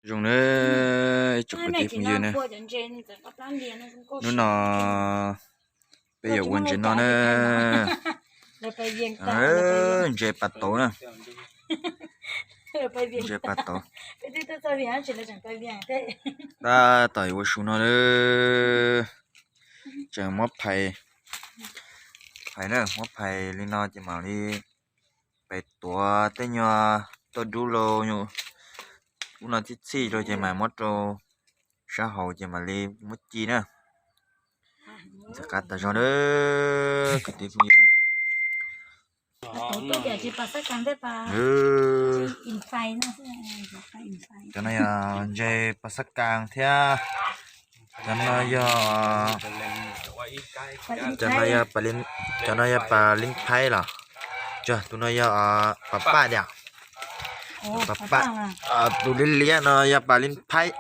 Zoo na, ib tsoom kwv tij phooj ywg na, hnub no peb yuav ua ntses noj na. Ntses pas tauv na. Ntses pas tauv. Tab tom yuav ua su no na. Tseem muab phais, phais na, muab phais li no ces mam li pais tuav tej nyuag tuaj dub lauj, ub no txhij txhij rau ces mam muab rau sab hauv ces mam li muab ci na. Ntxim qab tas zog na, kwv tij phooj ywg. Cov no yog ntses pas xab kas thiab, cov no yog, cov no yog, cov no yog pas lib phaib los? Tus no yog pas paj tiag. Pas paj. Tus liab liab no yog pas lib phaib.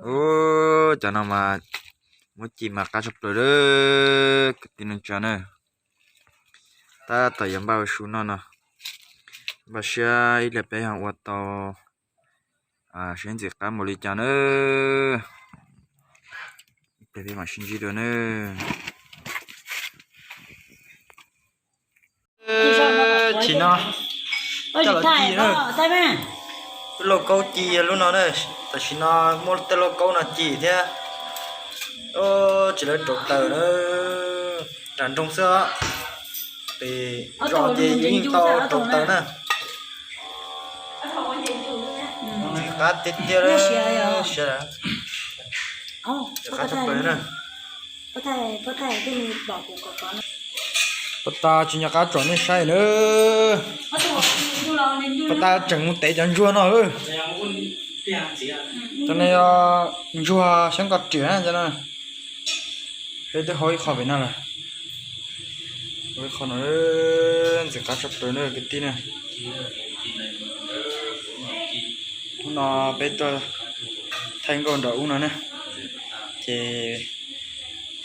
Ub, cov no mas muab ci mas qab tshaj plaws lawm kwv tij neej tsa na. Tab tom yuav npaj ua su noj no, npaj siab ib pliag peb ho ua tau seb ntxim qab npaum li cas na. Ib pliag peb mam sib ntsib dua na. Tam sim no coj los ci na, lauj kaub ci lub no na. Tam sim no muab tej lauj kaub no ci thiab. Tsis lawv rauv taws na, nram nroog xwb os. Pem zos ces yus yeej tau rauv taws na. Ntxim qab tiag tiag li. Qab tshaj plaws na. Pab tas tsis nco qab tsom nej saib na. Pab tas tseem mus tev cov ntsuag no. Cov no yog ntsuag xyoob koj riam na cov no. Peb twb hau ib qho pem no lawm. Hau ib qho no, ntxim qab tshaj plaws na kwv tij na. Hnub no peb tuaj thaij nkauj nram ub no na, ces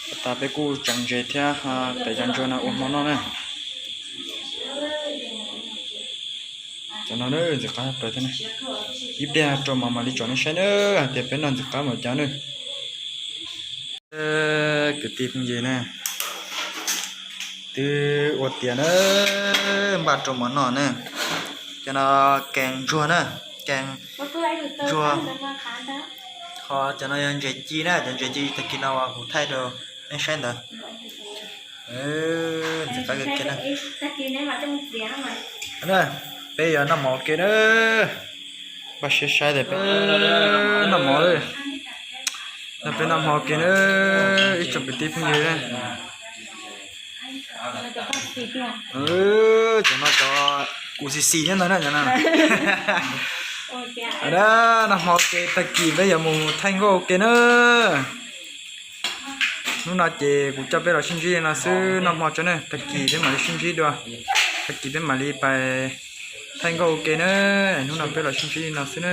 pab tas peb kuj tseev ntses thiab tev cov ntsuag no ua hmo noj na. Cov no ntxim qab tshaj plaws thiab na. Ib pliag rau mov mam li tsom nej saib na hais tias peb noj ntxim qab npaum cas na. Kwv tij phooj ywg na, twb ua tiav na, npaj rau mov noj na. Cov no kees ntsuag na, kees ntsuag. Ho cov no yog ntses ci na, cov ntses ci tag kis no uas kuv thaij rau nej saib ntawd. Ntxim qab kawg kiag na. Peb yuav noj mov ua ke na. Npaj siab saib tias peb noj mov, no peb noj mov ua ke na, ib tsoom kwv tij phooj ywg. Cov no cov kuv xis xis thiab ntag na cov no. Noj mov ua ke tag kis peb yuav mus thaij nkauj ua ke na. Hnub no ces kuv coj peb los sib ntsib li no xwb, noj hmo tso na, tag kis peb mam li sib ntsib dua. Tag kis peb mam li pais thaij nkauj ua ke na, hnub no peb los sib ntsib li no xwb na.